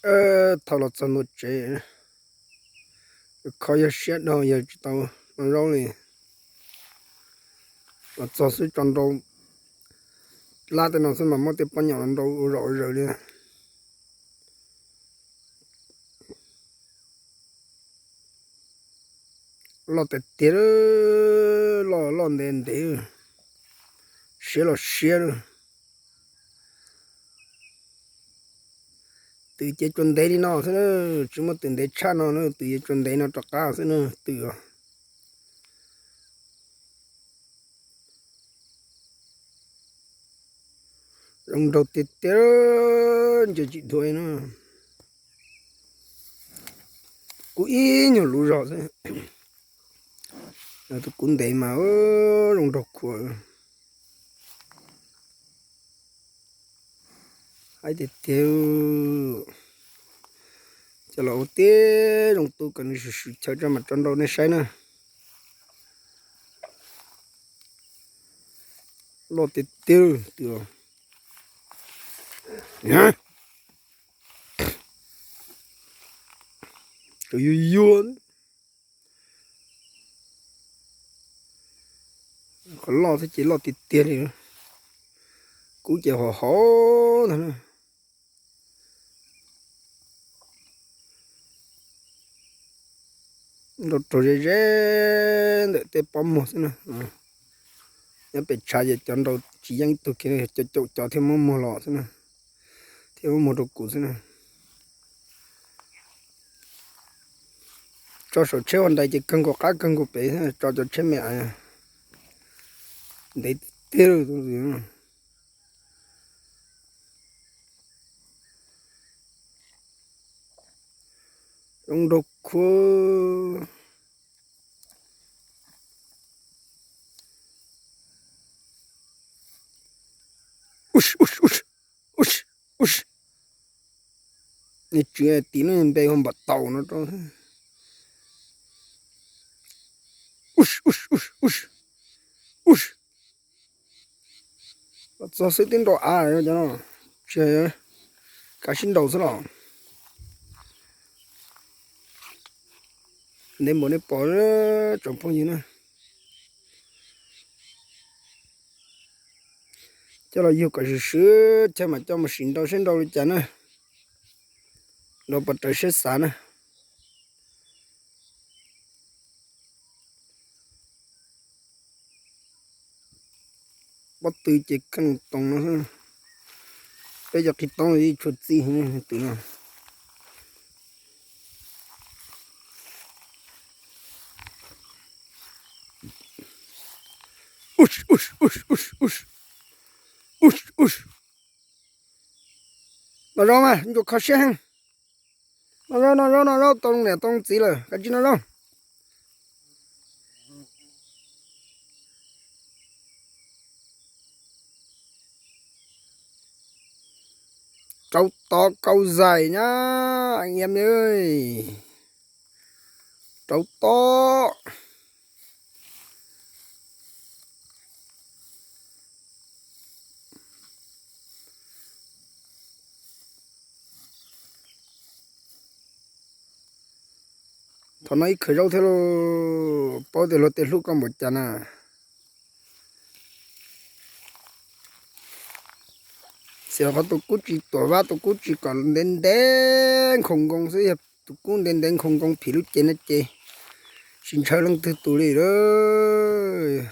Thaum los txog ntua tsev, kho yog siab dhau yog tsis tau noj zaub li. Los txog xwb tso nrau lab tej no xwb mas muab tej pob nyom los nrau ua zom ua zaws li. Loj tiag tiag, loj loj ntev ntev, siab los siab. Twm ces tsuas ntev li no xwb na, tsis muaj twm ntev tshaj no na, twm ces tsuas ntev no rov qab xwb na, twm os. Zoo nraug tiag tiag, ntsia tsis dhau na. Kuv ib nyuag lub zog xwb, tus kuv ntev mas zoo nraug khuav. Haib tiag tiag. Coj los ua tib zoo tu kom nws swm swm chaw tso mam tso nrau nej saib na. Loj tiag tiag twm. Yuag yuag. Qhov loj thiab ces loj tiag tiag li. Kub ces hov hov ntag. Nrau raug ze ze ntawm tej pob muag xwb na. Nyob pem tshav ces cov nrau tsis yeej ib tug kiag, cov caum cov thiaj muab muag los xwb na, thiaj muab muag rau kuv xwb na. Tso saum tsheb ua nrais ces kawg nkaus qab kawg nkaus pem, tso cov tsheb me a ntev tiag. Zoo nraug khuav. Nws tswv tim no npe hu npam taus no rau. Los txog xwb twb nrau av cov no, tsis kav sib nraus xwb los. Ntev npaum nej pom tsoom phooj ywg na. Coj los yug kom swm swm chaw mam coj mus sim nrau seb nrau li cas na. Nrau puas raws siab xav na. Pob tw ces kheej toos no. Peb cov qis toob ib tshua txij twm no. Noj zaub mas ntsuas kho siab heev. Noj zaub, noj zaub, noj zaub, tau niam tau txiv lawm kav tsij noj zaub. Rau tod kau zais nyab, iab li. Rau tod. Thaum no ib khawv zaub thiab lauj, paub tias luag tej hlub koj npaum cas na. Xyov qhov tus kub tsis tuam vab, tus kub tsis kom ntev ntev nkhaus nkoos xwb, yog tus kub ntev ntev nkhaus nkoos phim lub cev no ces tsis ntshaw leej twg tus li lawm.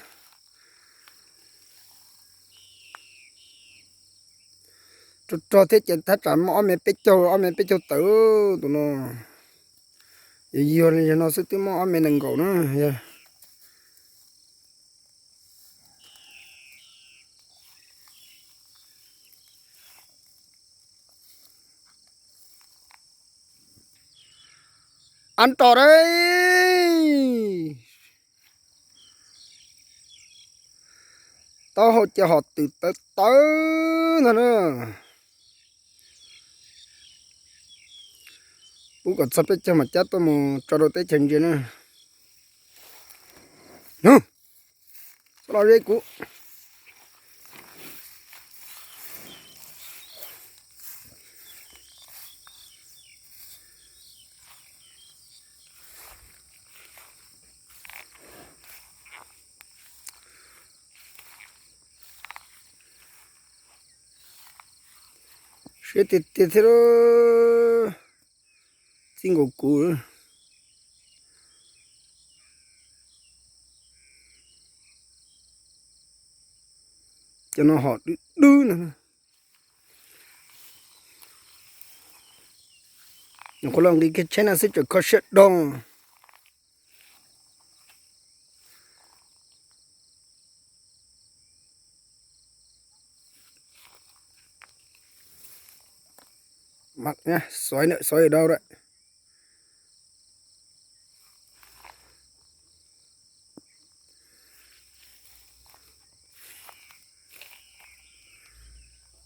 Rog rog thiab ces thaj tsam muaj ob me peb caug, ob me peb caug tawm tus no. Yog yog li no xwb twb muaj ob me nees nkaum na. An tos da. Taub hau ces hom twm tawv tawv ntag na. Pub kom txog peb caug mam cab tuaj mus tso rau teb chaws ntsia na. Nug, txhob los ze kuv. Kev tiag tiag thiab, txij nkaus kuv. Cov no hom dub dub no. Nyuam qhuav los nqis kiag tsheb no xwb tseem kho siab doog. Xov, xov dau lawm.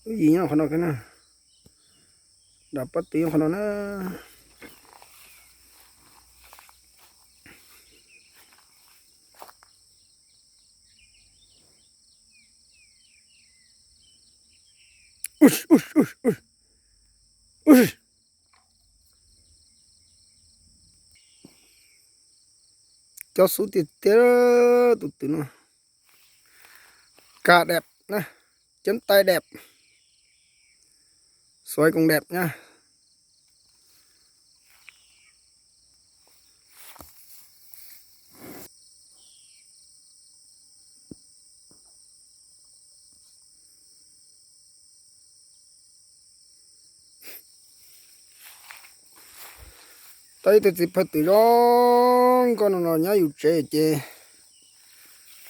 Lub yim nyob qhov no na. Dam pob tw nyob qhov no na. Cov xub tiag tiag tus twm no. Cà đẹp na, chân tay đẹp, xoay cũng đẹp nha. Tau ib tug txiv phaw twm zoo nkauj no los nyob yus tsev ces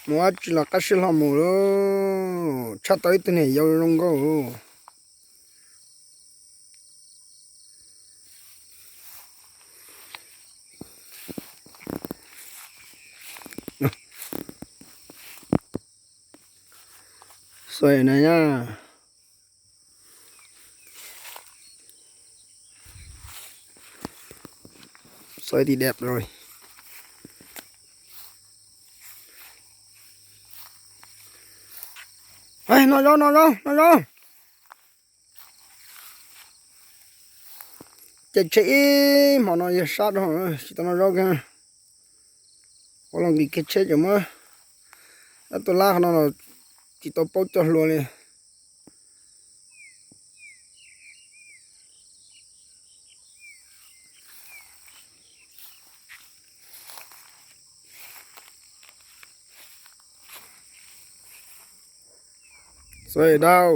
mus dab tsi los qab siab hlo mus lauj. Tshaj tau ib tug niam yau zoo nkauj. Xoay na nha. Xoay thì đẹp rồi. Ê, noj zaub, noj zaub, noj zaub. Ces tshe ib hmo no yog sab dhau, tsis tau noj zaub kiag. Ua los nqis kiag tsheb ces muab dab tuaj lab qhov no los tsis tau paub coj hlua li. Xoay dau.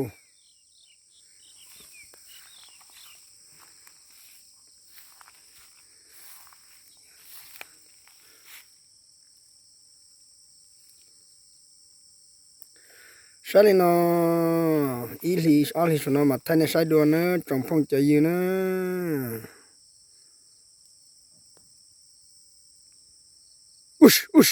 Saib li no, ib hlis ob hlis saum no mas thaij nej saib dua na tsoom phooj cov ywg na. Us, us.